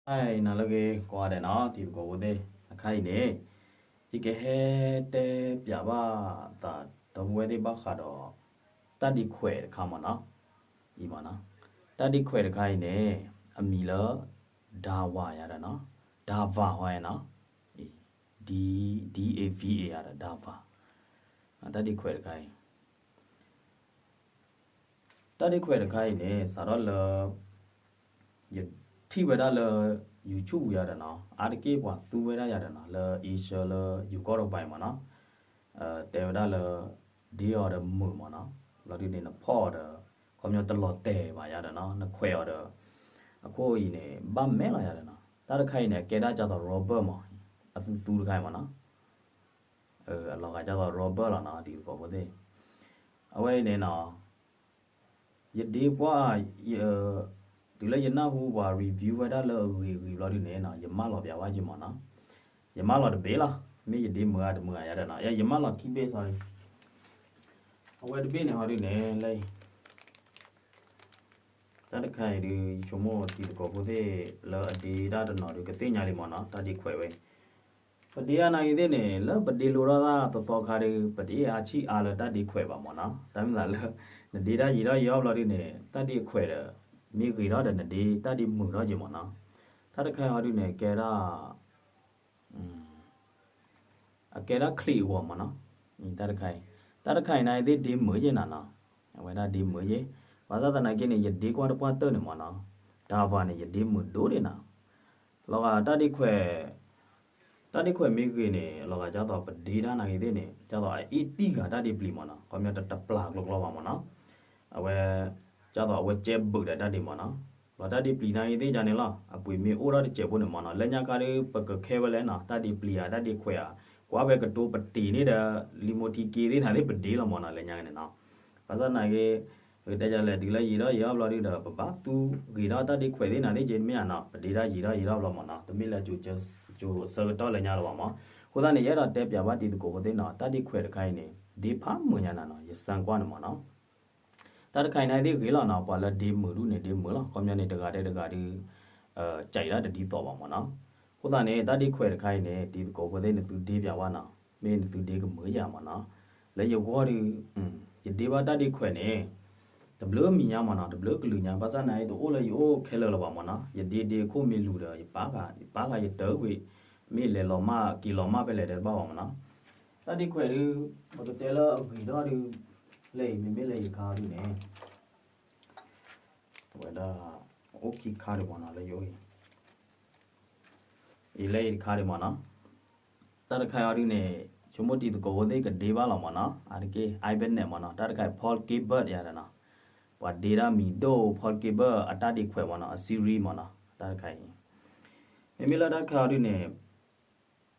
ဟါ နၤလၢအဂ့ၤကိးဂၤဒဲးနီၤ တံၤသကိးဖိသ့ၣ်, အခါအံၤန့ၣ် ယကဟဲတဲပျးဘၣ်သးဒီပုၢ်ဝဲၢ်သ့ၣ်ဘၣ်ဃးဒီး တၢ်ဒ့ခွဲးတခါမ့ၢ်နီၤ, အံၤမ့ၢ်နီၤ, တၢ်ဒ့ခွဲးတခါအံၤန့ၣ် အမံၤလၢ Dava ယၤဒီးနီၤ, Dava ဟီယၤနီၤ, အံၤ D, D A V A ယၤဒီး Dava, တၢ်ဒ့ခွဲးတခါအံၤ တၢ်ဒ့ခွဲးတခါအံၤန့ၣ် စးထီၣ်လၢ ယထံၣ်ဝဲဒၣ်လၢ YouTube ယၤဒီးနီၤ, အါတက့ၢ်ပှၤသူဝဲဒၣ်ယၤဒီးနီၤ, လၢ Asia လၢယိၤကီၢ်တကပၤအံၤမ့ၢ်နီၤ, တဲဝဲဒၣ်လၢ ဒ့အီၤဒီးမုာ်မ့ၢ်နီၤ, ဘျီဒုန့ၣ် နဖီၣ်အီၤဒီး ခီပညီတလီၤတဲာ်ဘၣ်ယၤဒီးနီၤ, နခွဲးအီၤဒီး အခိၣ်အံၤန့ၣ် ဘၣ်မဲာ်လီၤယၤဒီးနီၤ, တၢ်တခါအံၤန့ၣ် အကဲဒၣ်ကၢ်သိး rubber မ့ၢ်, အသူသူတခါအံၤမ့ၢ်နီၤ အလီၤဂာ်ကၢ်သိး rubber လီၤနီၤ တံၤသကိးဖိသ့ၣ်, အဝဲအံၤန့ၣ်နီၤ, ယဒ့ကွၢ်, တုၤလၢယနၢ်ဟူပှၤ review ဝဲဒၣ်လၢအဂ့ၤဂ့ၤဘျီဒုန့ၣ်နီၤ, ယမၢလီၤပျးဝဲက့ၤမ့ၢ်နီၤ, ယမၢလီၤတဘ့ၣ်လီၤ, မ့ၢ်ယဒ့မုာ်ဧါတမုာ်ဧါယၤဒီးနီၤ, ယမၢလီၤခံဘ့ၣ် sorry, အဝဲတဘ့ၣ်န့ၣ်ဟီဒုန့ၣ် လၢ တၢ်တခါအံၤဒုး ယဆိကမိၣ်တံၤသကိးဖိသ့ၣ်လၢအဒ့တၢ်တနီၤဒုး ကသ့ၣ်ညါလံမ့ၢ်နီၤ, တၢ်ဒ့ခွဲးဝဲ, ပဒ့တၢ်နာ်ဂ့ၤသ့ၣ်န့ၣ် လၢပဒ့လိထီၣ်တၢ်သီသီခါဒုး ပတအ့ၣ်အါဆံၣ်အါလၢတၢ်ဒ့ခွဲးဘၣ်မ့ၢ်နီၤ, တၢ်မ့ၢ်သးလၢ နဒ့တၢ်ယံာ်ထီၣ်ယံာ်ထီၣ်ဘျီဒုန့ၣ် တၢ်ဒ့ခွဲးဒီး မ့ၢ်ဂ့ၤထီၣ်ဒီးနဒ့တၢ်ဒ့မုာ်ထီၣ်က့ၤမ့ၢ်နီၤ, တၢ်တခါအံၤဟီဒုန့ၣ် ကဲဒၣ် အကဲဒၣ်ချံးအဂီၤမ့ၢ်နီၤ, တၢ်တခါအံၤ, တၢ်တခါအံၤနာ်ဂ့ၤသ့ၣ်ဒ့မုာ်က့ၤနၤနီၤ, အဝဲဒၣ်ဒ့မုာ်က့ၤ, ဘၣ်ဆၣ်သနာ်က့န့ၣ် ယဒ့ကွၢ်တပှၢ်တၢၢ်န့ၣ်မ့ၢ်နီၤ, Dava န့ၣ် ယဒ့မုာ်ဒိၣ်ဒံးနၤ, လီၤဂာ်တၢ်ဒ့ခွဲး, တၢ်ဒ့ခွဲးမ့ၢ်ဂ့ၤန့ၣ် လီၤဂာ်ကၢ်သိးပဒ့တၢ်နာ်ဂ့ၤသ့ၣ်န့ၣ် ကၢ်သိးအအ့ၣ်တံၢ်ဂၤတၢ်ဒ့ပျံၤမ့ၢ်နီၤ, ခီပညီတတပျၢ်ကျီကျီဘၣ်မ့ၢ်နီၤ, အဝဲ ကၢ်သိးအဝဲကဲဘုးဒီးတၢ်ဒ့မ့ၢ်နီၤ, လီၤတၢ်ဒ့ပျံၤနာ်ဂ့ၤသ့ၣ်ကန့ၣ်လီၤ, အပှ့ၤမ့ၢ်အိၣ်ထီၣ်တစဲးဖိန့ၣ်မ့ၢ်နီၤ, လၢညါခါဒုး ပကခဲဝဲလဲၣ်နီၤ, တၢ်ဒ့ပျံၤဧါ တၢ်ဒ့ခွဲးဧါ, ကွၢ်ဝဲကတိၤပတ့ၢ်န့ၣ်ဒီး လံာ်မိၢ်ထံက့သ့ၣ်နၤသ့ၣ်ပဒ့လီၤမ့ၢ်နီၤ, လၢညါန့ၣ်နီၤ, ဘၣ်ဆၣ်သနာ်က့ ပကတဲယၤလဲၣ် တုၤလၢယံာ်ထီၣ်ယံာ်ထီၣ်ဘျီဒုဒီး ပဘၣ်သူဂ့ၤထီၣ်တၢ်ဒ့ခွဲးသ့ၣ်နၤသ့ၣ်က့တမ့ၢ်ဧါနီၤ, ပဒ့တၢ်ယံာ်ထီၣ်ယံာ်ထီၣ်ဘျီမ့ၢ်နီၤ, တမ့ၢ်လၢ ကၠိၤဆၢကတီၢ်လၢညါလၢၤဘၣ်မ့ၢ်, အဃိသတးန့ၣ် ယအဲၣ်ဒိးတဲပျးဘၣ်တံၤသကိးဖိသ့ၣ်နီၤ, တၢ်ဒ့ခွဲးတခါအံၤန့ၣ် ဒ့ဖးမုာ်ညါနၤနီၤ, ယစၢကွၢ်န့ၣ်မ့ၢ်နီၤ တၢ်တခါအံၤနာ်သ့ၣ်ဂ့ၤလီၤနီၤ, ပှၤလၢဒ့မုာ်ဒူၣ်န့ၣ် ဒ့မုာ်လီၤ, ခီပညီန့ၣ် တဂၤဒဲးတဂၤဒုး ကးအံၤဒၣ်တဒ်သိးဘၣ်မ့ၢ်နီၤ, အဃိသတးန့ၣ် တၢ်ဒ့ခွဲးတခါအံၤန့ၣ် တံၤသကိးဖိသ့ၣ်နသုဒ့ပျးဝဲနီၤ, မ့ၢ်နသုဒ့ကမုာ်ယၤမ့ၢ်နီၤ, လၢယဂီၢ်ဒုး ယဒ့ဘၣ်တၢ်ဒ့ခွဲးန့ၣ် တဘျုးမံၤညါမ့ၢ်နီၤ, တဘျုးကလုာ်ညါ, ဘၣ်ဆၣ်နာ်အံၤတအိၣ်လၢယအိၣ်ခဲလၢာ်လၢၤဘၣ်မ့ၢ်နီၤ, ယဒ့ဒ့ခိၣ်မ့ၢ်လူၤဒီး ယပာ်ဃာ် ယပာ်ဃာ်ယတၢ်ကွံာ်, မ့ၢ်လဲၤလီၤမၢ်က့ၤလီၤမၢ်ဖဲလဲၣ်ဒီးတဘၣ်ဘၣ်မ့ၢ်နီၤ, တၢ်ဒ့ခွဲးဒုး ပကတဲလၢအဂ့ၤထီၣ်ဒုး လၢအံၤ မ့မ့ၢ်လၢယခါဒုးန့ၣ် အဝဲဒၣ် အိၣ်ခံခါဒံးမ့ၢ်နီၤ လၢယအိၣ်အံၤ, အံၤလၢအံၤတခါဒံးမ့ၢ်နီၤ, တၢ်တခါအံၤဒုးန့ၣ် ဆိကမိၣ်တံၤသကိးဖိသ့ၣ်ကဒ့ဘၣ်လီၤမ့ၢ်နီၤ, အါတက့ၢ် Ibanez မ့ၢ်နီၤ, တၢ်တခါအံၤ Paul Gilbert ယၤဒီးနီၤ, ပှၤဒ့တၢ်မံၤဒိၣ် Paul Gilbert အတၢ်ဒ့ခွဲးမ့ၢ်နီၤ, အ series မ့ၢ်နီၤ, တၢ်တခါအံၤ, မ့မ့ၢ်လၢတၢ်တခါအံၤဒုးန့ၣ်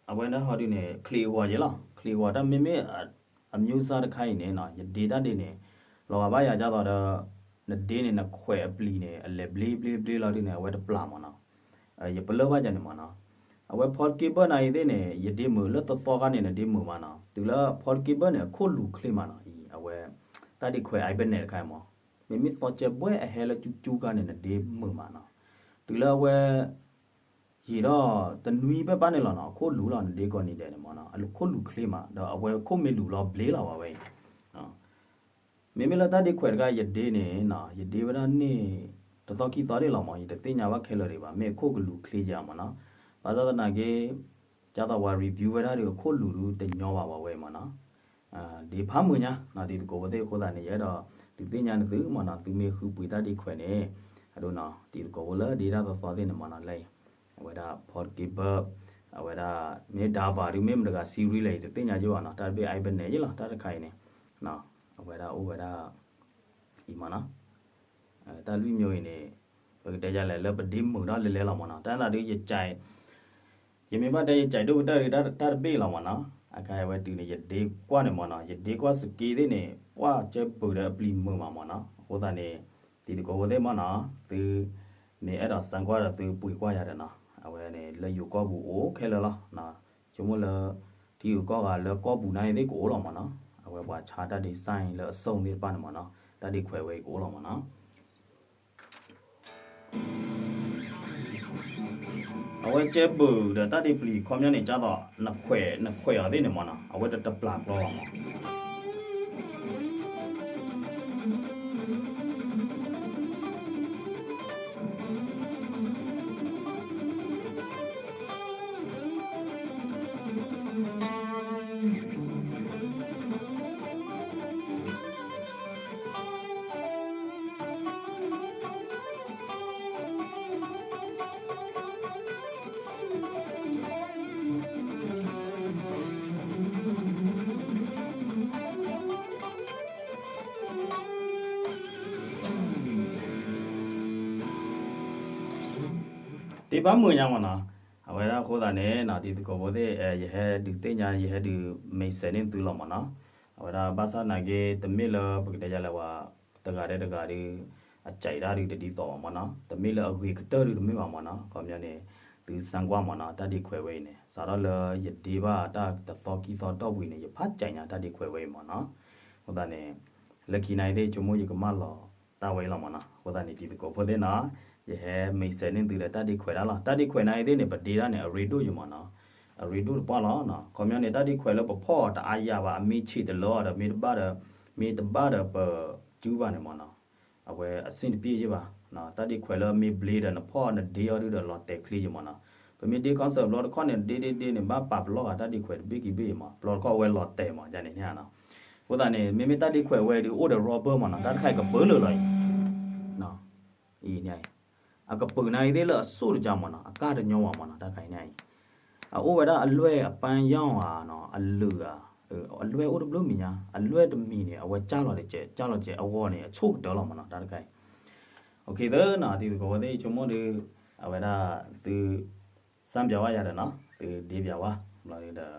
အဝဲဒၣ်ဟီဒုးန့ၣ် ချံးအဂီၤယဲလီၤ, ချံးအဂီၤတၢ်မ့မ့ၢ် အ မျိုးအစား တခါအံၤန့ၣ်နီၤ, ယဒ့တၢ်ဒ့န့ၣ် လီၤဂာ်ဘၣ်ယၤဒ်သိးဒီး နဒ့န့ၣ် နခွဲးအပျံၤန့ၣ် အလဲၤဘျ့ဘျ့ဘျ့လီၤဒုးန့ၣ် အဝဲတပျၢ်မ့ၢ်နီၤ, ယပလၢၢ်ဘၣ်ယၤန့ၣ်မ့ၢ်နီၤ, အဝဲ Paul Gilbert နာ်အံၤသ့ၣ်န့ၣ် ယဒ့မုာ်လၢသီသီခါန့ၣ် နဒ့မုာ်မးနီၤ, တုၤလၢ Paul Gilbert န့ၣ် အခိၣ်လူၤချ့မးနီၤ, အံၤ အဝဲ တၢ်ဒ့ခွဲး Ibanez တခါအံၤမး, မ့မ့ၢ်သီကဲဘှဲအဟဲလၢကၠူကၠူခါန့ၣ် နဒ့မုာ်မးနီၤ, တုၤလၢအဝဲ ယံာ်ဒီးတနွံဖဲဘၣ်န့ၣ်လီၤနီၤ, အခိၣ်လူၤလီၤ နဒ့ကိးနံၤဒဲးန့ၣ်မ့ၢ်နီၤ, အခိၣ်လူၤချ့မး ဒီးအဝဲခိၣ်မ့ၢ်လူၤလီၤဘျ့လီၤဝဲအံၤ, မ့မ့ၢ်လၢတၢ်ဒ့ခွဲးတခါ ယဒ့န့ၣ်နီၤ, ယဒ့ဝဲဒၣ်န့ၣ် တသီခံသီဒၣ်လီၤမး, ယတသ့ၣ်ညါဘၣ်ခဲလၢာ်ဒံးဘၣ်, မ့ၢ်အခိၣ်ကလူၤချ့ယၤမ့ၢ်နီၤ, ဘၣ်ဆၣ်သနာ်က့ ဒ်သိးပှၤ review ဝဲဒၣ်ဒီး အခိၣ်လူၤဒုးတညီဘၣ်ဝဲအံၤမ့ၢ်နီၤ ဒ့ဖးမုာ်ညါနီၤ, တံၤသကိးဖိသ့ၣ်အဃိသတးန့ၣ် ယအဲၣ်ဒိးဒုးသ့ၣ်ညါနသုမ့ၢ်နီၤ, သုမ့ၢ်ဃုပှ့ၤတၢ်ဒ့ခွဲးန့ၣ်, အဒိနီၤ, တံၤသကိးဖိလၢဒ့တၢ်သီသီသ့ၣ်န့ၣ်မ့ၢ်နီၤ, လၢအံၤ အဝဲဒၣ် Paul Gilbert, အဝဲဒၣ် မ့ၢ် Dava ဒုး မ့ၢ်မတၤတဂၤ series လဲၣ် ယတသ့ၣ်ညါယဘၣ်နီၤ, တၢ်တဘ့ၣ် Ibanez ယလီၤ, တၢ်တခါအံၤန့ၣ် အဝဲဒၣ်အိၣ်ဝဲဒၣ် အံၤမ့ၢ်နီၤ, တၢ်လွံၢ်မျိုးအံၤန့ၣ် ပကတဲယၤလဲၣ် လၢပဒ့မုာ်ထီၣ်လဲၤလဲၤလီၤမ့ၢ်နီၤ, တၢ်နာ်ဒုးယက ယမ့ၢ်ဘၣ်တဲယကၠဲးဒိၣ်ကတၢၢ်ဒီး တၢ်တဘ့ၣ်လီၤမ့ၢ်နီၤ, အခါအဝဲတုၤန့ၣ် ယဒ့ကွၢ်န့ၣ်မ့ၢ်နီၤ, ယဒ့ကွၢ်စက့သ့ၣ်န့ၣ် ပှၢ်ကၢဘုးဒီးအပျံၤမုာ်မးမ့ၢ်နီၤ, အဃိသတးန့ၣ် တံၤသကိးဖိသ့ၣ်မ့ၢ်နီၤ, သုမ့ၢ်အဲၣ်ဒိးစၢကွၢ်ဒီးသုပှ့ၤကွၢ်ယၤဒီးနီၤ, အဝဲန့ၣ် လၢယိၤကီၢ်ပူၤအိၣ်ခဲလၢာ်လီၤ, ဆိကမိၣ်လၢ ထံဂုၤကီၢ်ဂၤလၢကီၢ်ပူၤနာ်သ့ၣ်ကအိၣ်လီၤမ့ၢ်နီၤ, အဝဲပှၤဆါတၢ် design လၢအစိၣ်သ့ၣ်တဖၣ်န့ၣ်မ့ၢ်နီၤ, တၢ်ဒ့ခွဲးဝဲအံၤကအိၣ်လီၤမ့ၢ်နီၤ. အဝဲကဲဘုးဒီးတၢ်ဒ့ပျံၤ ခီပညီန့ၣ် ကၢ်သိး နခွဲး နခွဲးအီၤသ့ၣ်န့ၣ်မ့ၢ်နီၤ အဝဲတတပျၢ်ကျီလီၤမး. တ့ပၢ်မုာ်ညါမ့ၢ်နီၤ. အဝဲဒၣ်အဃိသတးန့ၣ် တံၤသကိးဖိသ့ၣ် ယဟဲဒုးသ့ၣ်ညါ ယဟဲဒုးမ့ၢ်စဲးန့ၢ်သုလီၤမ့ၢ်နီၤ. အဝဲဒၣ်ဘၣ်ဆၣ်နာ်က့ တမ့ၢ်လၢပကတဲယလဲၣ်ဝဲ တဂၤဒီးတဂၤဒီး အစဲးဒၣ်ဒုးတဒ်သိးဘၣ်မ့ၢ်နီၤ. တမ့ၢ်လၢအဂ့ၤကတၢၢ်ဒုးတမ့ၢ်ဘၣ်မ့ၢ်နီၤ. ခီပညီန့ၣ် သုစၢကွၢ်မ့ၢ်နီၤ တၢ်ဒ့ခွဲးဝဲအံၤန့ၣ် စးထီၣ်လၢယဒ့ဘၣ်တၢ်တသီခံသီတီၢ်ပူၤအံၤန့ၣ် ယဖးစဲးညါတၢ်ဒ့ခွဲးဝဲအံၤမ့ၢ်နီၤ. အဃိသတးန့ၣ် လၢခံနာ်က့သ့ၣ် ဆိကမိၣ်ယကမၢလီၤတၢ်ဝဲအံၤလီၤမ့ၢ်နီၤ. အဃိသတးန့ၣ် တံၤသကိးဖိသ့ၣ်နီၤ ယဟဲမ့ၢ်စဲးန့ၢ်သုဒီးတၢ်ဒ့ခွဲးဒၣ်လီၤ. တၢ်ဒ့ခွဲးနာ်က့သ့ၣ်န့ၣ် ပဒ့ဒၣ်န့ၣ် အရ့ဒိၣ်ယံၤမ့ၢ်နီၤ. အရ့ဒိၣ်တပှၢ်လီၤ. ခီပညီန့ၣ် တၢ်ဒ့ခွဲးလၢပဖီၣ်အီၤတအါယၤဘၣ် အမ့ၢ်ဆံးတလၢအီၤဒီး မ့ၢ်တဘၣ်ဒီး မ့ၢ်တဘၣ်ဒီးပစုဘၣ်န့ၣ်မ့ၢ်နီၤ အဝဲအဆင်တပြေဘၣ်. တၢ်ဒ့ခွဲးလၢမ့ၢ်ဘျ့ဒီး နဖီၣ်နဒ့အီၤဒုဒီး လီၤတဲာ်ချ့ယံၤမ့ၢ်နီၤ. ပမ့ၢ်ဒ့ concert ဘျီတခီၣ်န့ၣ် ဒ့ဒ့ဒ့န့ၣ် ဘၣ်ပာ်ပလီၢ်ဂၤတၢ်ဒ့ခွဲးတဘ့ၣ်ခံဘ့ၣ်မ့ၢ် ပျီတခီၣ်ဝဲလီၤတဲာ်မ့ၢ် ယန့ၣ်န့ၣ်နီၤ. အဃိသတးန့ၣ် မ့မ့ၢ်တၢ်ဒ့ခွဲးဝဲဒုးအိၣ်ဒီး rubber မ့ၢ်နီၤ တၢ်တခါအံၤကပၢလၢာ်လီၤအံၤ အံၤန့ၣ် အကပၢၤနာ်က့သ့ၣ်လၢအစိၣ်တကါမ့ၢ်နီၤ အကၢ်တညီဝဲမ့ၢ်နီၤ တၢ်တခါအံၤန့ၣ်အံၤ အအိၣ်ဝဲဒၣ်အလွဲၢ်အပန်းရောင်ဧါနီၤ အလုာ်ဧါ အလွဲၢ်အိၣ်တဘျုးမံၤညါ အလွဲၢ်တမံၤန့ၣ် အဝဲကၢ်လီၤတကဲး ကၢ်လီၤတကဲး အဂီၤန့ၣ် အဆိၣ်ကတၢၢ်လီၤမ့ၢ်နီၤ တၢ်တခါအံၤ OK သၢနီၤ တံၤသကိးဖိသ့ၣ် ဆိကမိၣ်ဒီး အဝဲဒၣ်သု စမ်းပြဝါယၤဒီးနီၤ သုဒ့ပြဝါ ဘျီဒီး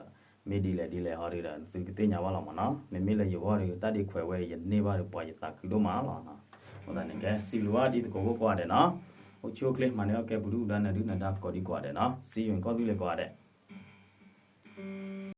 မ့ၢ်ဒ်လဲၣ်ဒ်လဲၣ်ဟီဒီး သုကသ့ၣ်ညါဘၣ်လီၤမ့ၢ်နီၤ. မ့မ့ၢ်လၢယဂီၢ်ဒီး တၢ်ဒ့ခွဲးဝဲအံၤ ယန့ၢ်ဘၣ်ဒီး ပှၤယသးခုဒိၣ်မးလီၤနီၤ. အဃိသတးန့ၣ် ကဲ စံးဘျုးဘၣ်တံၤသကိးဖိကိးဂၤဒဲးနီၤ. အိၣ်ဆူၣ်အိၣ်ချ့ မၤန့ၢ်အီၣ်ကဲပူၤဒုၣ်ပူၤဒါ နၢၤဒုၣ်နၢၤဒါကိးဒံကိးဂၤဒဲးနီၤ. See you ကီၢ်သူလ့ၤကိးဂၤဒဲး